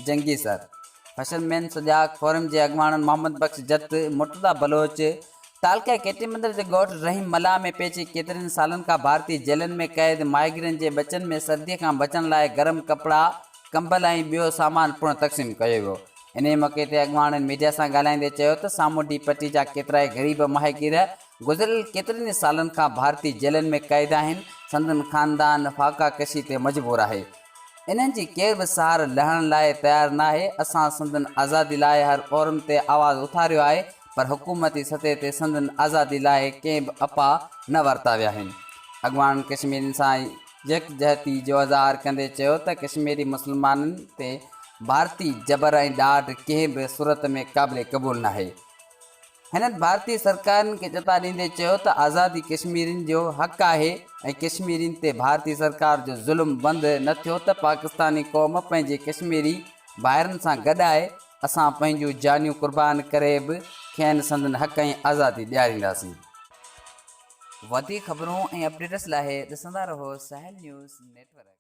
جنگي سر، فشرمين سجاڳ فورم جي اڳواڻن محمد بخش جت، مرتضيٰ بلوچ، تعلقه ڪيٽي مندر جي ڳوٺ رحيم ملاح ۾ پهچي ڪيترين سالن کان ڀارتي جيلن ۾ قيد ماهيگيرن جي ٻچن ۾ سردي کان بچڻ لاء گرم ڪپڙا، ڪمبل ۽ ٻيو سامان پڻ تقسيم ڪيو ويو. انهي موقعي تي اڳواڻن ميڊيا سان ڳالهائيندي چيو ته سامونڊي پٽي جا ڪيترائي غريب ماهيگير گذريل ڪيترن ئي سالن کان ڀارتي جيلن ۾ قيد آهن، سندن خاندان فاقا ڪشي تي مجبور آهي. انهن جي ڪير به سهار لهڻ لاء تيار ناهي، اسان سندن آزادي لاء هر فورم تي آواز اٿاريو آهي پر حڪومتي سطح تي سندن آزادي لاء ڪي به اپاء نه ورتا ويا آهن. اڳواڻن ڪشميرين سان يڪجهتي جو اظهار ڪندي چيو ته ڪشميري مسلمانن تي ڀارتي جبر ۽ ڏاڍ ڪنهن به صورت ۾ قابل قبول ناهي. هنن ڀارتي سرڪارن کي چتا ڏيندي چيو ته آزادي ڪشميرين جو حق آهي ۽ ڪشميرين تي ڀارتي سرڪار جو ظلم بند نه ٿيو ته پاڪستاني قوم پنهنجي ڪشميري ڀائرن سان گڏ آهي، اسان پنهنجون جانيون قربان ڪري به کين سندن حق ۽ آزادي ڏيارينداسين. وڌيڪ خبرون ۽ اپڊيٽس لاء ڏسندا رهو ساحل نيوز نيٽ ورڪ.